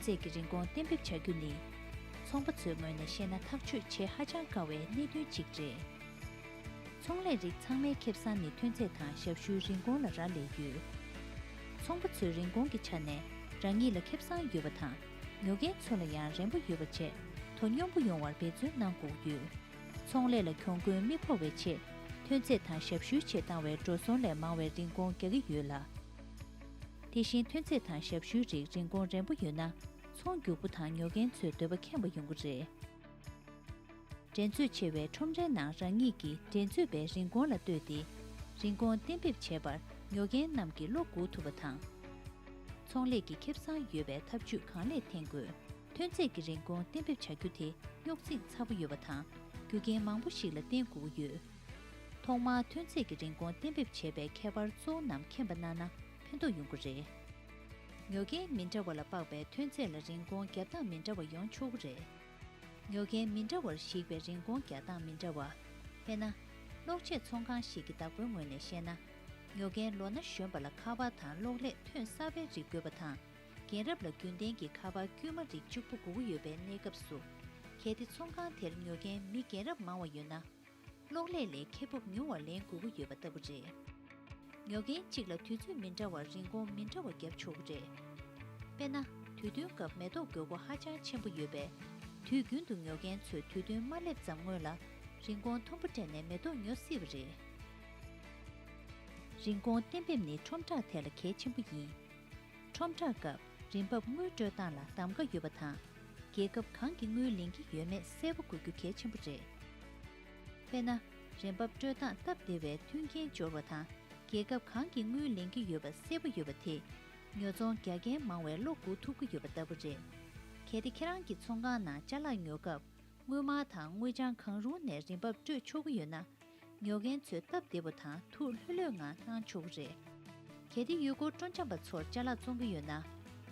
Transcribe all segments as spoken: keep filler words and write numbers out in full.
ཚད་ཀྱི་རིན་གོང་གཏན་འབེབས་བྱ་རྒྱུ་ནི། ཚོང་པ་ཚོའི་ངོས་ནས་བཤད་ན་ཐག་གཅོད་བྱེད་ཧ་ཅང་དཀའ་བའི་གནད་དོན་ཅིག་རེད། ཚོང་ལས་རིགས་ཚང་མའི་ཁེ་བཟང་ནི་ཐོན་རྫས་དང་ཞབས་ཞུའི་རིན་གོང་ལ་རག་ལས་ཡོད། ཚོང་པ་ཚོའི་རིན་གོང་གི་ཆ་ནས་རང་ཉིད་ལ་ཁེ་བཟང་ཡོད་པ་དང་། ཉོ་མཁན་ཚོ་ལ་ཡང་རན་པོ་ཡོད་པ་བྱས། དོ་སྙོམས་པོ་ཡོང་བར་འབད་བརྩོན་གནང་དགོས་ཡོད། ཚོང་ལས་ལ་གྱོང་གུན་མི་ཕོག་པའི་ཆེད། ཐོན་རྫས་དང་ཞབས་ཞུའི་ཆེད་བཏང་བའི་འགྲོ་སོང་ལས་མང་བའི་རིན་གོང་རྒྱག་གི་ཡོད་ལ། དེ་བཞིན་ཐོན་རྫས་དང་ཞབས་ཞུའི་རིགས་རིན་གོང་རན་པོ་ཡོད་ན། ཚོང་རྒྱུག་པོ་དང་ཉོ་མཁན་ཚོའི་འདོད་པ་ཁེངས་པ་ཡོང་གི་རེད། འགྲན་རྩོད་ཆེ་བའི་ཁྲོམ་རའི་ནང་རང་ཉིད་ཀྱི་འགྲན་རྩོད་པའི་རིན་གོང་ལ་ལྟོས་ཏེ། རིན་གོང་གཏན་འབེབས་བྱས་པར་ཉོ་མཁན་རྣམས་ཀྱིས་བློ་འགུག་ཐུབ་པ་དང་། ཚོང་ལས་ཀྱི་ཁེ་བཟང་ཡོད་པའི་ཐབས་ཇུས་གང་ལེགས་འཐེན་དགོས། ཐོན་རྫས་ཀྱི་རིན་གོང་གཏན་འབེབས་བྱ་རྒྱུ་དེ་རྙོག་འཛིང་ཚ་པོ་ཡོད་པ་དང་རྒྱུ་རྐྱེན་མང་པོ་ཞིག་ལ་བརྟེན་དགོས་ཀྱི་ཡོད། ཐོག་མར་ཐོན་རྫས་ཀྱི་རིན་གོང་གཏན་འབེབས་བྱེད་པའི་ཁྱད་པར་གཙོ་བོ་རྣམས་མཁྱེན་པ་གནང་ན་ཕན་ཐོགས་ཡོང་གི་རེད། ཉོ་མཁན་མི་འདྲ་བ་ལ་དཔག་པའི་ཐོན་རྫས་ལ་རིན་གོང་རྒྱབ་སྟངས་མི་འདྲ་བ་ཡོང་ཆོག་གི་རེད། ཉོ་མཁན་མི་འདྲ་བར་གཞིགས་པའི་རིན་གོང་རྒྱག་སྟངས་མི་འདྲ་བ། དཔེར་ན། གློག་ཆས་ཚོང་ཁང་ཞིག་གི་བདག་པོའི་ངོས་ནས་བཤད་ན། ཉོ་མཁན་ལོ་ན་གཞོན་པ་ལ་ཁ་པར་དང་གློག་ཀླད་ཐོན་གསར་པའི་རིགས་དགོས་པ་དང་། རྒན་རབས་ལ་རྒྱུན་ལྡན་གྱི་ཁ་པར་དཀྱུས་མ་རིགས་གཅིག་པུ་དགོས་ཀྱི་ཡོད་པའི་གནས་སྐབས་སུ། གལ་ཏེ་ཚོང་ཁང་དེར་ཉོ་མཁན་མི་རྒན་རབས་མང་བ་ཡོད་ན། གློག་ཀླད་ལས་ཁེ་སྤོགས་ཉུང་བ་ལེན་དགོས་ཀྱི་ཡོད་པ་ལྟ་བུ་རེད། ཉོ་མཁན་གཅིག་ལ་དུས་ཚོད་མི་འདྲ་བར་རིན་གོང་མི་འདྲ་བ་བརྒྱབ་ཆོག་གི་རེད། དཔེར་ན། དུས་སྟོན་སྐབས་མེ་ཏོག་དགོས་མཁོ་ཧ་ཅང་ཆེན་པོ་ཡོད་པས། དུས་རྒྱུན་དུ་ཉོ་མཁན་ཚོས་དུས་སྟོན་མ་སླེབས་ཙམ་སྔོན་ལ་རིན་གོང་མཐོན་པོ་སྤྲད་ནས་མེ་ཏོག་ཉོ་སྲིད་པ་རེད། རིན་གོང་གཏན་འབེབས་ནི་ཁྲོམ་བསྒྲགས་ཐད་ལ་གལ་ཆེན་པོ་ཡིན། ཁྲོམ་བསྒྲགས་སྐབས་རིན་འབབ་དངུལ་སྤྲོད་སྟངས་ལ་གདམ་ག་ཡོད་པ་དང་། རྒྱལ་ཁབ་གང་གི་དངུལ་ལེན་གྱི་ཡོད་མེད་གསལ་པོ་དགོས་རྒྱུ་གལ་ཆེན་པོ་རེད། དཔེར་ན། རིན་འབབ་སྤྲོད་སྟངས་སྟབས་བདེ་བའི་མཐུན་རྐྱེན་སྦྱོར་བ་དང་། རྒྱལ་ཁབ་གང་གི་དངུལ་ལེན་གྱི་ཡོད་པ་གསལ་པོ་ཡོད་པ་དེས། ཉོ་ཚོང་རྒྱག་མཁན་མང་བའི་བློ་འགུག་ཐུབ་ཀྱི་ཡོད་པ་ལྟ་བུ་རེད། གལ་ཏེ་ཁྱེད་རང་གི་ཚོང་ཁང་ནང་ཅ་ལག་ཉོ་སྐབས། དངུལ་སྨར་དང་དངུལ་བྱང་གང་རུང་ནས་རིན་འབབ་སྤྲོད་ཆོག་གི་ཡོད་ན། ཉོ་མཁན་ཚོས་སྟབས་བདེ་པོ་དང་ཐུགས་ལྷོད་ལྷོད་ངང་གནང་ཆོག་གི་རེད། གལ་ཏེ་ཡུལ་སྐོར་སྤྲོ་འཆམ་པ་ཚོར་ཅ་ལག་བཙོང་གི་ཡོད་ན།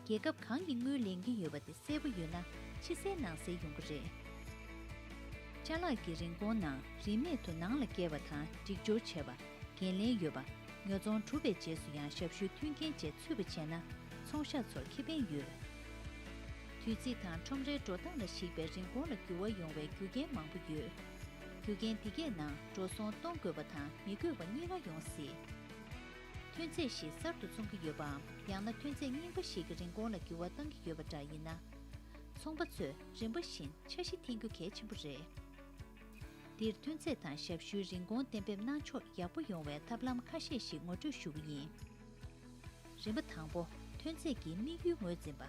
རྒྱལ་ཁབ་གང་གི་དངུལ་ལེན་གྱི་ཡོད་པ་དེ་གསལ་པོ་ཡོད་ན་ཕྱི་གསལ་ནང་གསལ་ཡོང་གི་རེད། ཅ་ལག་གི་རིན་གོང་ནང་རིན་མེད་དུ་ནང་ལ་བསྐྱལ་བ་དང་སྒྲིག་སྦྱོར་བྱས་པ། འགན་ལེན་ཡོད་པ། ཉོ་ཚོང་གྲུབ་པའི་རྗེས་སུ་ཡང་ཞབས་ཞུའི་མཐུན་རྐྱེན་བཅས་ཚུད་པ་བྱས་ན་ཚོང་ཤག་ཚོར་ཁེ་ཕན་ཡོད། དུས་ཚིགས་དང་ཁྲོམ་རའི་འགྲོ་སྟངས་ལ་གཞིགས་པའི་རིན་གོང་ལ་འགྱུར་བ་ཡོང་བའི་རྒྱུ་རྐྱེན་མང་པོ་ཡོད། རྒྱུ་རྐྱེན་འདི་གས་ནང་འགྲོ་སོང་གཏོང་དགོས་པ་དང་མི་དགོས་པ་གཉིས་ཀ་ཡོང་སྲིད། ཐོན་རྫས་ཤིག་གསར་དུ་བཙོང་གི་ཡོད་པའམ་ཡང་ན་ཐོན་རྫས་རྙིང་པ་ཞིག་གི་རིན་གོང་ལ་འགྱུར་བ་གཏང་གི་ཡོད་པ་འདྲ་ཡིན་ན། ཚོང་པ་ཚོས་རིམ་པ་བཞིན་འཆར་གཞི་འཐེན་རྒྱུ་གལ་ཆེན་པོ་རེད། འདིར་ཐོན་རྫས་དང་ཞབས་ཞུའི་རིན་གོང་གཏན་འབེབས་གནང་ཕྱོགས་ཡག་པོ་ཡོང་བའི་ཐབས་ལམ་ཁ་ཤས་ཤིག་ངོ་སྤྲོད་ཞུ་གི་ཡིན། རིམ་པ་དང་པོ། ཐོན་རྫས་ཀྱི་དམིགས་ཡུལ་ངོས་འཛིན་པ།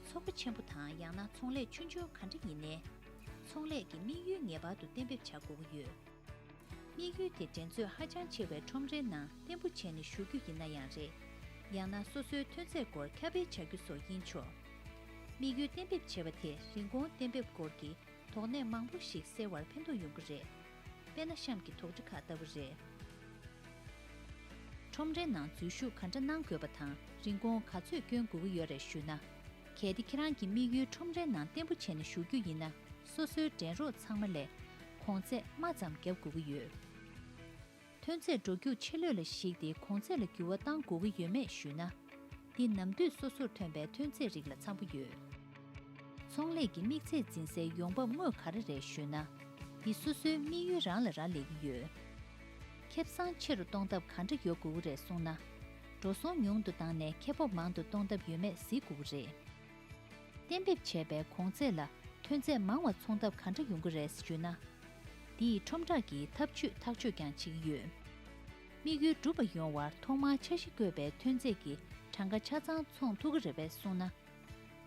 ཚོགས་པ་ཆེན་པོ་དང་ཡང་ན་ཚོང་ལས་ཆུང་ཆུང་ག་འདྲ་ཡིན་ནའི། ཚོང་ལས་ཀྱི་དམིགས་ཡུལ་ངེས་པར་དུ་གཏན་འབེབས་བྱ་དགོས་ཀྱི་ཡོད། དམིགས་ཡུལ་དེ་འགྲན་རྩོད་ཧ་ཅང་ཆེ་བའི་ཁྲོམ་རའི་ནང་བརྟན་པོ་བྱས་ནས་ཞུགས་རྒྱུ་ཡིན་ན་ཡང་རེད། ཡང་ན་སོ་སོའི་ཐོན་རྫས་སྐོར་ཁྱབ་སྤེལ་བྱ་རྒྱུ་སོགས་ཡིན་ཆོག་དམིགས་ཡུལ་གཏན་འབེབས་བྱས་པ་དེས་རིན་གོང་གཏན་འབེབས་སྐོར་གྱི་དོགས་གནད་མང་པོ་ཞིག་སེལ་བར་ཕན་ཐོགས་ཡོང་གི་རེད། དཔེར་ན་གཤམ་གྱི་དོགས་འདྲི་ཁག་ལྟ་བུ་རེད། ཁྲོམ་རའི་ནང་འཛུལ་ཞུགས་ག་འདྲ་གནང་དགོས་པ་དང་རིན་གོང་ག་ཚོད་སྐྱོན་དགོས་ཀྱི་ཡོད་རེད་ཞུས་ན། གལ་ཏེ་ཁྱེད་རང་གི་དམིགས་ཡུལ་ཁྲོམ་རའི་ནང་བརྟན་པོ་བྱས་ནས་ཞུགས་རྒྱུ་ཡིན་ན། སོ་སོའི་འགྲན་རོགས་ཚང་མ་ལས་གོང་ཚད་དམའ་ཙམ་བརྒྱབ་དགོས་ཀྱི་ཡོད། ཐོན་རྫས་འགྲོ་རྒྱུག་ཆེ་ལོས་ལ་གཞིགས་ཏེ་གོང་ཚད་ལ་འགྱུར་བ་གཏང་དགོས་ཀྱི་ཡོད་མེད་ཞུས་ན། འདི་ནམ་དུས་སོ་སོར་ཐོན་པའི་ཐོན་རྫས་རིགས་ལ་འཚམ་པོ་ཡོད། ཚོང་ལས་ཀྱི་དམིགས་ཚད་འཛིན་སའི་ཡོང་འབབ་དངོས་ག་རེ་རེད་ཞུས་ན། འདི་སོ་སོའི་དམིགས་ཡུལ་རང་ལ་རག་ལས་ཀྱི་ཡོད། ཁེ་བཟང་ཆེ་རུ་གཏོང་ཐབས་ག་འདྲ་ཡོད་དགོས་ཀྱི་རེད་གསུངས་ན། འགྲོ་སོང་ཉུང་དུ་བཏང་ནས་ཁེ་སྤོགས་མང་དུ་གཏོང་ཐབས་ཡོད་མེད་གཟིགས་དགོས་ཀྱི་རེད། གཏན་འབེབས་བྱས་པའི་གོང་ཚད་ལ་ཐོན་རྫས་མང་བ་འཚོང་ཐབས་ག་འདྲ་ཡོང་གི་རེད་ཞུས་ན། འདི་ཡིས་ཁྲོམ་བསྒྲགས་ཀྱི་ཐབས་ཇུས་ཐག་གཅོད་ཀྱང་བྱེད་ཀྱི་ཡོད། དམིགས་ཡུལ་འགྲུབ་པ་ཡོང་བར་ཐོག་མར་འཆར་གཞི་བཀོད་པའི་ཐོན་རྫས་ཀྱི་གྲངས་ཀ་ཆ་ཚང་འཚོང་ཐུབ་ཀྱི་རེད་པས་གསུངས་ན།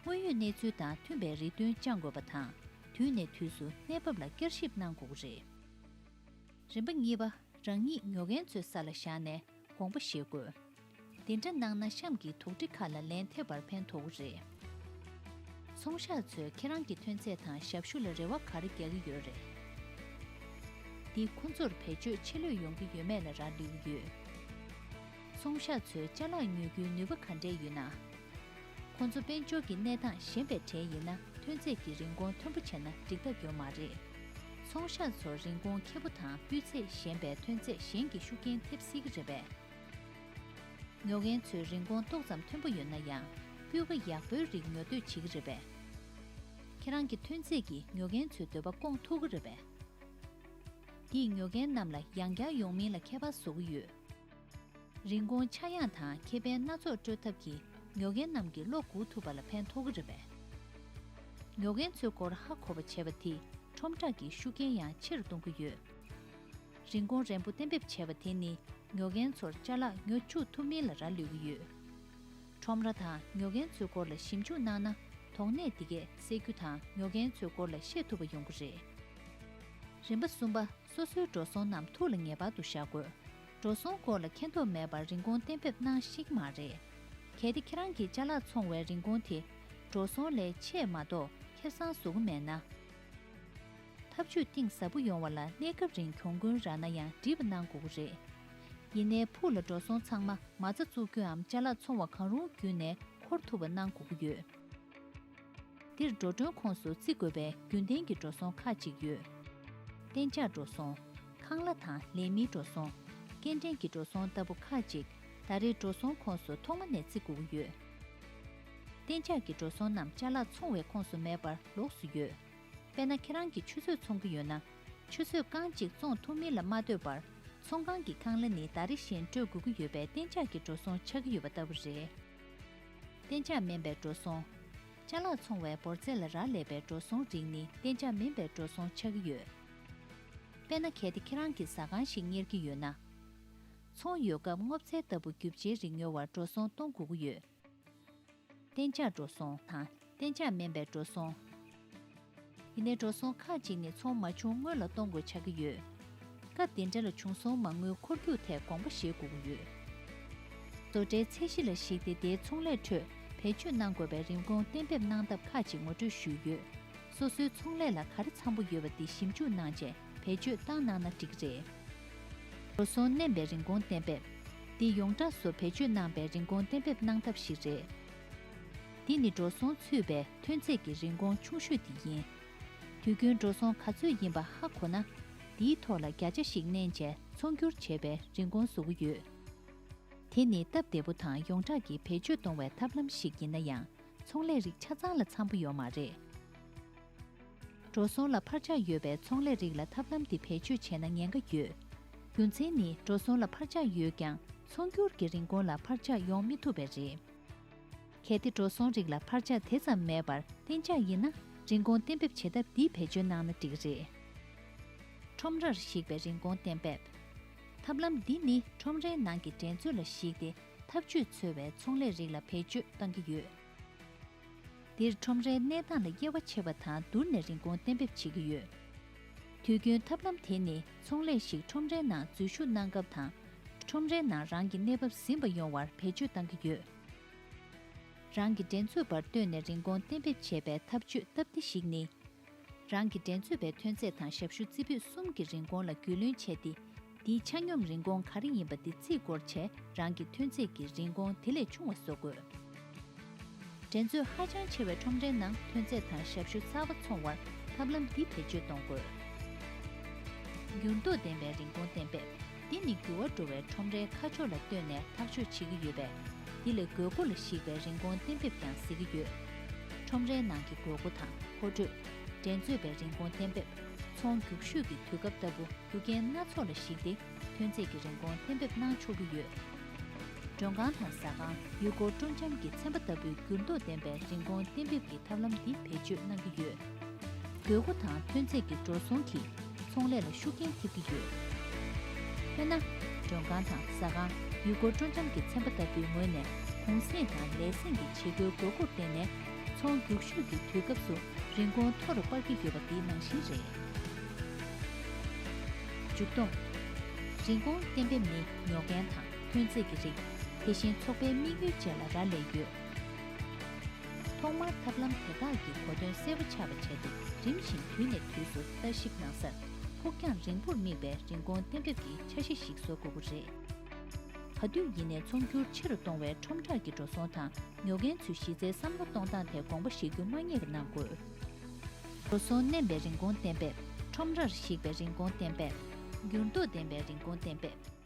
དངོས་ཡོད་གནས་ཚུལ་དང་མཐུན་པའི་རེ་འདུན་བཅང་དགོས་པ་དང་། དུས་ནས་དུས་སུ་གནས་བབ་ལ་བསྐྱར་ཞིབ་གནང་དགོས་ཀྱི་རེད། རིམ་པ་གཉིས་པ། རང་ཉིད་ཉོ་མཁན་ཚོའི་ས་ལ་བཞག་ནས་དགོངས་པ་བཞེས་དགོས། འདི་འདྲ་གནང་ན་གཤམ་གྱི་དོགས་འདྲི་ཁག་ལ་ལན་ཐེབས་པར་ཕན་ཐོགས་ཀྱི་རེད། ཚོང་ཤག་ཚོས་ཁྱེད་རང་གི་ཐོན་རྫས་དང་ཞབས་ཞུ་ལ་རེ་བ་ག་རེ་རྒྱག་གི་ཡོད་རེད། འདིས་ཁོ་ཚོར་བེད་སྤྱོད་ཆེ་ལོས་ཡོང་གི་ཡོད་མེད་ལ་རག་ལུས་ཀྱི་ཡོད། ཚོང་ཤག་ཚོས་ཅ་ལག་ཉོ་རྒྱུའི་ནུས་པ་ག་འདྲས་ཡོད་ན། ཁོ་ཚོ་དཔལ་འབྱོར་གྱི་གནས་སྟངས་ཞན་པའི་གྲས་ཡིན་ན་ཐོན་རྫས་ཀྱི་རིན་གོང་མཐོན་པོ་བྱས་ན་འགྲིག་ཐབས་ཡོད་མ་རེད། ཚོང་ཤག་ཚོར་རིན་གོང་ཁེ་པོ་དང་སྤུས་ཚད་ཞན་པའི་ཐོན་རྫས་གཞན་གྱི་ཤུགས་རྐྱེན་ཐེབས་སྲིད་ཀྱི་རེད་པས། ཉོ་མཁན་ཚོས་རིན་གོང་ཏོག་ཙམ་མཐོན་པོ་ཡོད་ན་ཡང་ སྤུས་ཀ་ཡག་པོའི་རིགས་ཉོ་འདོད་བྱེད་ཀྱི་རེད་པས། ཁྱེད་རང་གི་ཐོན་རྫས་ཀྱིས་ཉོ་མཁན་ཚོའི་འདོད་པ་སྐོང་ཐུབ་ཀྱི་རེད་པས། འདིས་ཉོ་མཁན་རྣམས་ལ་ཡང་བསྐྱར་ཡོང་མིན་ལ་ཁྱད་པར་བཟོ་གི་ཡོད། རིན་གོང་ཆག་ཡང་དང་ཁེ་ཕན་སྣ་ཚོགས་སྤྲོད་ཐབས་ཀྱིས་ཉོ་མཁན་རྣམས་ཀྱི་བློ་འགུག་ཐུབ་པ་ལ་ཕན་ཐོགས་ཀྱི་རེད་པས། ཉོ་མཁན་ཚོའི་སྐོར་ཧ་གོ་བ་བྱས་པ་དེས་ཁྲོམ་བསྒྲགས་ཀྱི་ཤུགས་རྐྱེན་ཡང་ཆེ་རུ་གཏོང་གི་ཡོད། རིན་གོང་རན་པོ་གཏན་འབེབས་བྱས་པ་དེ་ནི་ཉོ་མཁན་ཚོར་ཅ་ལག་ཉོ་བཅུག་ཐུབ་མིན་ལ་རག་ལུས་ཀྱི་ཡོད། ཁྲོམ་ར་དང་ཉོ་མཁན་ཚོའི་སྐོར་ལ་ཞིབ་འཇུག་གནང་ན། དོགས་གནད་འདི་གས་སེལ་རྒྱུ་དང་ཉོ་མཁན་ཚོའི་སྐོར་ལ་ཤེས་ཐུབ་པ་ཡོང་གི་རེད། རིམ་པ་གསུམ་པ། སོ་སོའི་འགྲོ་སོང་རྣམས་ཐུགས་ལ་ངེས་པར་དུ་བཞག་དགོས། འགྲོ་སོང་སྐོར་ལ་མཁྱེན་རྟོགས་མེད་པར་རིན་གོང་གཏན་འབེབས་གནང་ཤེས་ཀྱི་མ་རེད། གལ་ཏེ་ཁྱེད་རང་གིས་ཅ་ལག་འཚོང་བའི་རིན་གོང་དེ་འགྲོ་སོང་ལས་ཆེ་མ་གཏོགས་ཁེ་བཟང་བཟོ་གི་མེད་ན། ཐབས་ཇུས་གཏིང་ཟབ་པོ་ཡོང་བ་ལ་གནས་སྐབས་རིང་གྱོང་གུན་རག་ན་ཡང་འགྲིག་པ་གནང་དགོས་ཀྱི་རེད། ཡིན་ནའི་ཕུགས་ལ་འགྲོ་སོང་ཚང་མ་མ་རྩ་བཙུགས་རྒྱུའམ་ཅ་ལག་འཚོང་བ་གང་རུང་བརྒྱུད་ནས་འཁོར་ཐུབ་པ་གནང་དགོས་ཀྱི་ཡོད། འདིར་འགྲོ་གྲོན་ཁོངས་སུ་བརྩི་དགོས་པའི་རྒྱུན་ལྡན་གྱི་འགྲོ་སོང་ཁག་ཅིག་ཡོད། གཏན་འཇགས་འགྲོ་སོང་། ཁང་གླ་དང་ལས་མིའི་འགྲོ་སོང་། སྐྱེལ་འདྲེན་གྱི་འགྲོ་སོང་ལྟ་བུ་ཁག་ཅིག་ད་རེས་འགྲོ་སོང་ཁོངས་སུ་ཐོག་མ་ནས་བརྩི་དགོས་ཀྱི་ཡོད། གཏན་འཇགས་ཀྱི་འགྲོ་སོང་རྣམས་ཅ་ལག་འཚོང་བའི་ཁོངས་སུ་མེད་པར་ལོགས་སུ་ཡོད། དཔེར་ན། ཁྱེད་རང་གིས་ཆུ་ཚོད་འཚོང་གི་ཡོད་ན། ཆུ་ཚོད་རྐང་གཅིག་བཙོང་ཐུབ་མིན་ལ་མ་ལྟོས་པར། ཚོང་ཁང་གི་ཁང་གླ་ནི་ཟླ་རེ་བཞིན་སྤྲོད་དགོས་ཀྱི་ཡོད་པས་གཏན་འཇགས་ཀྱི་འགྲོ་སོང་ཆགས་ཀྱི་ཡོད་པ་ལྟ་བུ་རེད། གཏན་འཇགས་མིན་པའི་འགྲོ་སོང་། ཅ་ལག་འཚོང་བའི་འབོར་ཚད་ལ་རག་ལས་པའི་འགྲོ་སོང་རིགས་ནི་གཏན་འཇགས་མིན་པའི་འགྲོ་སོང་ཆགས་ཀྱི་ཡོད། དཔེར་ན། གལ་ཏེ་ཁྱེད་རང་གིས་ཟ་ཁང་ཞིག་གཉེར་གྱི་ཡོད་ན། ཚོང་ཡོད་སྐབས་སྔོ་ཚལ་ལྟ་བུ་རྒྱུ་ཆའི་རིགས་ཉོ་བར་འགྲོ་སོང་གཏོང་དགོས་ཀྱི་ཡོད། གཏན་འཇགས་འགྲོ་སོང་དང་གཏན་འཇགས་མིན་པའི་འགྲོ་སོང་། ཡིན་ནའི་འགྲོ་སོང་ཁག་ཅིག་ནི་ཚོང་མ་བྱུང་སྔོན་ལ་གཏོང་དགོས་ཆགས་ཀྱི་ཡོད། སྐབས་དེ་འདྲ་ལ་བྱུང་སོང་མ་དངུལ་འཁོར་རྒྱུག་ཐད་དགོངས་པ་བཞེས་དགོས་ཀྱི་ཡོད། བཟོ་གྲྭའི་ཚད་གཞི་ལ་གཞིགས་ཏེ་དེའི་ཚོང་ལས་ཁྲོད་བེད་སྤྱོད་གནང་དགོས་པའི་རིན་གོང་གཏན་འབེབས་གནང་ཐབས་ཁག་ཅིག་ངོ་སྤྲོད་ཞུས་ཡོད། སོ་སོའི་ཚོང་ལས་ལ་ག་རེ་འཚམ་པོ་ཡོད་པ་དེ་ཞིབ་འཇུག་གནང་རྗེས་བེད་སྤྱོད་བཏང་གནང་ན་འགྲིག་གི་རེད། འགྲོ་སོང་མནན་པའི་རིན་གོང་གཏན་འབེབས། འདི་ཡོངས་གྲགས་སུ་བེད་སྤྱོད་གནང་པའི་རིན་གོང་གཏན་འབེབས་གནང་ཐབས་ཤིག་རེད། འདི་ནི་འགྲོ་སོང་ཚུད་པའི་ཐོན་རྫས་ཀྱི་རིན་གོང་ཆུང་ཤོས་དེ་ཡིན། དུས་རྒྱུན་འགྲོ་སོང་ག་ཚོད་ཡིན་པ་ཧ་གོ་ན། འདིའི་ཐོག་ལ་བརྒྱ་ཆ་ཞིག་མནན་རྗེས་ཚོང་སྒྱུར་བྱས་པའི་རིན་གོང་བཟོ་གི་ཡོད། དེ་ནི་སྟབས་བདེ་པོ་དང་ཡོངས་གྲགས་ཀྱི་བེད་སྤྱོད་གཏོང་བའི་ཐབས་ལམ་ཞིག་ཡིན་ན་ཡང་། ཚོང་ལས་རིགས་ཆ་ཚང་ལ་འཚམ་པོ་ཡོད་མ་རེད། འགྲོ་སོང་ལ་འཕར་ཆག་ཡོད་པའི་ཚོང་ལས་རིགས་ལ་ཐབས་ལམ་འདི་བེད་སྤྱོད་བྱས་ན་ཉེན་ཁ་ཡོད། རྒྱུ་མཚན་ནི་འགྲོ་སོང་ལ་འཕར་ཆག་ཡོད་ཀྱང་ཚོང་སྒྱུར་གྱི་རིན་གོང་ལ་འཕར་ཆག་ཡོང་མི་ཐུབ་པས་རེད། གལ་ཏེ་འགྲོ་སོང་རིགས་ལ་འཕར་ཆག་དེ་ཙམ་མེད་པར་གཏན་འཇགས་ཡིན་ན། རིན་གོང་གཏན་འབེབས་བྱེད་ཐབས་འདི་བེད་སྤྱོད་གནང་ན་འགྲིག་གི་རེད། ཁྲོམ་རར་གཞིགས་པའི་རིན་གོང་གཏན་འབེབས། ཐབས་ལམ་འདི་ནི་ཁྲོམ་རའི་ནང་གི་འགྲན་རྩོད་ལ་གཞིགས་ཏེ་ཐབས་ཇུས་འཚོལ་བའི་ཚོང་ལས་རིགས་ལ་བེད་སྤྱོད་གཏང་གི་ཡོད། འདིར་ཁྲོམ་རའི་གནས་སྟངས་ལ་དབྱེ་བ་ཕྱེ་བ་དང་བསྡུར་ནས་རིན་གོང་གཏན་འབེབས་བྱེད་ཀྱི་ཡོད། དུས་རྒྱུན་ཐབས་ལམ་དེ་ནི་ཚོང་ལས་ཤིག་ཁྲོམ་རའི་ནང་འཛུལ་ཞུགས་གནང་སྐབས་དང་། ཁྲོམ་རའི་ནང་རང་གི་གནས་བབ་ཟིན་པ་ཡོང་བར་བེད་སྤྱོད་གཏང་གི་ཡོད། རང་གི་འགྲན་རྩོད་པར་ལྟོས་ནས་རིན་གོང་གཏན་འབེབས་བྱེད་པའི་ཐབས་ཇུས་སྟབས་བདེ་ཞིག་ནི། རང་གི་འགྲན་རྩོད་པའི་ཐོན་རྫས་དང་ཞབས་ཞུ་རྩེ་ཕུད་གསུམ་གྱི་རིན་གོང་ལ་རྒྱུས་ལོན་བྱས་ཏེ། འདིའི་ཆ་སྙོམས་རིན་གོང་ག་རེ་ཡིན་པ་དེ་རྩིས་སྐོར་བྱས་རང་གི་ཐོན་རྫས་ཀྱི་རིན་གོང་དེ་ལས་ཆུང་བ་བཟོ་དགོས། འགྲན་རྩོད་ཧ་ཅང་ཆེ་བའི་ཁྲོམ་རའི་ནང་ཐོན་རྫས་དང་ཞབས་ཞུ་གསར་པ་འཚོང་བར་ཐབས་ལམ་འདི་བེད་སྤྱོད་གཏོང་དགོས། འགྱུར་ལྡོག་ལྡན་པའི་རིན་གོང་གཏན་འབེབས། འདི་ནི་འགྱུར་བ་འགྲོ་བའི་ཁྲོམ་རའི་ཁ་ཕྱོགས་ལ་ལྟོས་ནས་ཐག་གཅོད་བྱེད་ཀྱི་ཡོད་པས། འདི་ལས་དགོས་མཁོ་ལ་གཞིགས་པའི་རིན་གོང་གཏན་འབེབས་ཀྱང་གཟིགས་ཀྱི་ཡོད། ཁྲོམ་རའི་ནང་གི་དགོས་མཁོ་དང་མཁོ་སྤྲོད། འགྲན་རྩོད་པའི་རིན་གོང་གཏན་འབེབས། ཚོང་རྒྱུགས་ཤོས་ཀྱི་དུས་སྐབས་ལྟ་བུ་རྒྱུ་རྐྱེན་སྣ་ཚོགས་ལ་གཞིགས་ཏེ་ཐོན་རྫས་ཀྱི་རིན་གོང་གཏན་འབེབས་གནང་ཆོག་གི་ཡོད། མགྲོན་ཁང་དང་ཟ་ཁང་། ཡུལ་སྐོར་སྤྲོ་འཆམ་གྱི་ཚན་པ་ལྟ་བུའི་འགྱུར་ལྡོག་ལྡན་པའི་རིན་གོང་གཏན་འབེབས་ཀྱི་ཐབས་ལམ་འདི་བེད་སྤྱོད་གནང་གི་ཡོད། དགོས་མཁོ་དང་ཐོན་རྫས་ཀྱི་འགྲོ་སོང་གིས་ཚོང་ལས་ལ་ཤུགས་རྐྱེན་ཐེབས་ཀྱི་ཡོད། དཔེར་ན། མགྲོན་ཁང་དང་ཟ་ཁང་། ཡུལ་སྐོར་སྤྲོ་འཆམ་གྱི་ཚན་པ་ལྟ་བུའི་ངོས་ནས་གུང་གསེང་དང་ལས་གསེང་གི་བྱེད་སྒོའི་དགོས་མཁོར་བརྟེན་ནས་ཚོང་རྒྱུགས་ཤོས་ཀྱི་དུས་སྐབས་སུ་རིན་གོང་མཐོ་རུ་སྤར་གྱི་ཡོད་པ་འདི་ནང་བཞིན་རེད། མཇུག་སྡོམ། རིན་གོང་གཏན་འབེབས་ནི་ཉོ་མཁན་དང་ཐོན་རྫས་ཀྱི་རིགས། དེ་བཞིན་ཚོགས་པའི་དམིགས་ཡུལ་བཅས་ལ་རག་ལས་ཡོད། ཐོག་མར་ཐབས་ལམ་དེ་དག་གི་གོ་དོན་གསལ་པོ་ཆགས་པ་བྱས་ཏེ། རིམ་བཞིན་དུས་ནས་དུས་སུ་ལྟ་ཞིབ་གནང་སར་ཕུགས་རྒྱང་རིང་པོར་དམིགས་པའི་རིན་གོང་གཏན་འབེབས་ཀྱི་འཆར་གཞི་ཞིག་བཟོ་དགོས་ཀྱི་རེད། ག་དུས་ཡིན་ནའི་ཚོང་སྒྱུར་ཆེ་རུ་གཏོང་བའི་ཁྲོམ་བསྒྲགས་ཀྱི་འགྲོ་སོང་དང་ཉོ་མཁན་ཚོའི་གཞི་རྩའི་བསམ་བློ་གཏོང་སྟངས་ཐད་དགོངས་པ་བཞེས་རྒྱུ་མ་ངེས་པ་གནང་དགོས། འགྲོ་སོང་མནན་པའི་རིན་གོང་གཏན་འབེབས། ཁྲོམ་རར་གཞིགས་པའི་རིན་གོང་གཏན་འབེབས། འགྱུར་ལྡོག་ལྡན་པའི་རིན་གོང་གཏན་འབེབས།